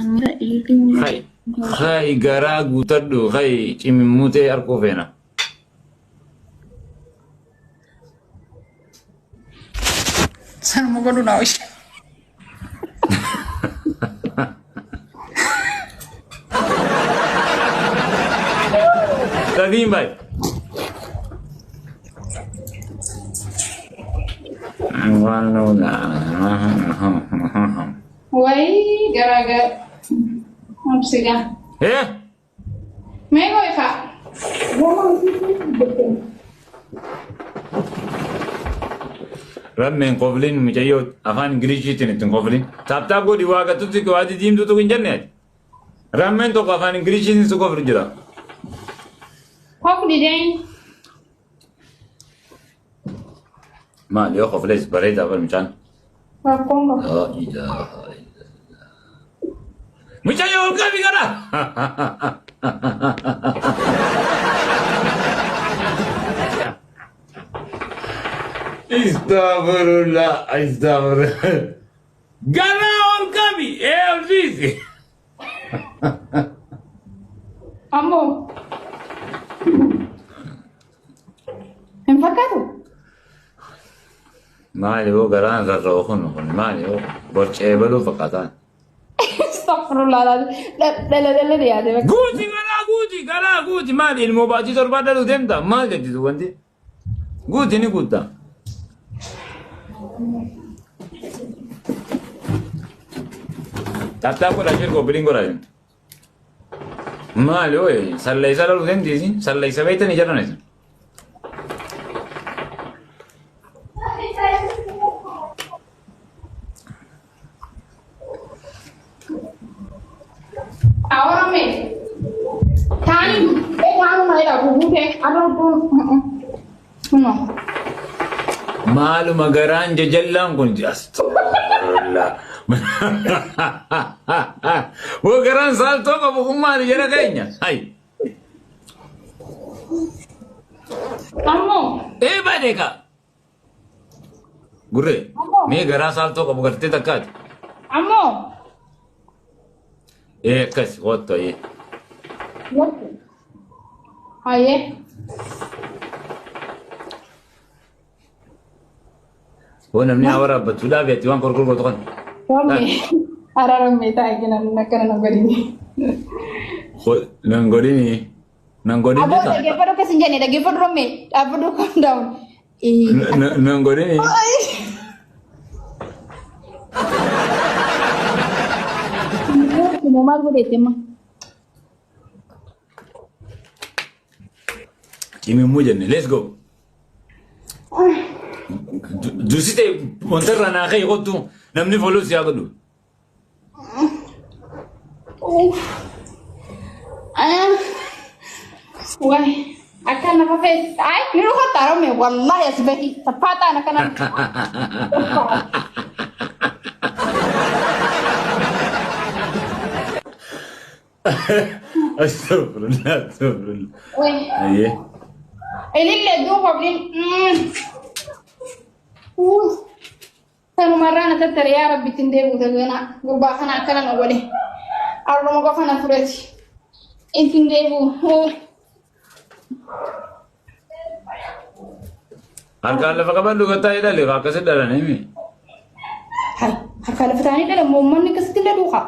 Amira ililliin Hay hay garaa guutadhu hay cimimmutee arkuu feena. Sanuma godhu naa ishee. Sadiin baay. Wayii garaa gara. Obsigaa. Eh? Mee goofa. Rammeen kofliin mucayyoo afaan Ingiliishiitiin ittiin kofliin. Taap taap godhi waa gattutti waa diimtuutu hin jenne ati. Rammeen tokko afaan Ingiliishiitiin si koflu jira. Kofli jeen. Maal yoo koflees bareedaa bar mucaan. Rakkoon qabu. Laa ilaaha illallah. Mucayyoo ol qabi gara. Astagfirullah, astagfirullah. Gara ol qabi, ee ol siisi. Ammoo. Hin fakkaatu. Maali hoo garaan rarra'u kun kun maali hoo borcee baluu fakkaataan. Astaghfirullah. Dhala dhala dhiyaate bakka. Guuti garaa guuti garaa guuti maali ilmoo baatii torbaa dhaluu deemta maal jettitu wanti guuti ni guutta. Taaptaap godhaa ishee koppiliin godhaa isheen. Maali hoo salleessa dhaluu deemti isin salleessa beektanii jedhan isin. Ahora me. Taani taanuma jedha bubuutee arra hudduu. No. Maaluma garaan jajallaan kun astagfirullah. Woo garaan saaltoo qabu kun maali jara keenya? Hai. Ammoo. Ee baadee kaa. Gurree mee garaa saaltoo qabu gartee takkaati. Ammoo. Ee akkas kottu ayyee. Hayyee. Hoo namni haa waraabbattu dhaabi ati waan korkor gootu kana. Rammee. Araarammee taa'e kennan akkana na godhini. Nan godhini. Nan godhin Aboo jetta. dhaggeeffadhu akkas hin jenne dhaggeeffadhu rammee dhaabbadhu calm down. Nan godhini. Maal godheetti amma? Cimimmuu jenne let's go. Dursite wanta irraa naa ka'e kottu namni follow si haa godhu. Waay akka nafa fees ay ni dhufatta rammee wallaahi as bahi taphaataan akkana. Astagfirullah, astagfirullah. Waay Ayyee. ilillee duuba waliin. Sanumarraa na tattare yaa rabbi ittiin deebi'u taganaa gurbaa kana akkana na godhe arruma qofa na fureti ittiin deebi'u. Harkaan lafa qabadhu gattaa jedhale akkasi dhalanii mi? Hai harkaan lafa taa'anii dhalan uummanni akkasitti illee duukaa.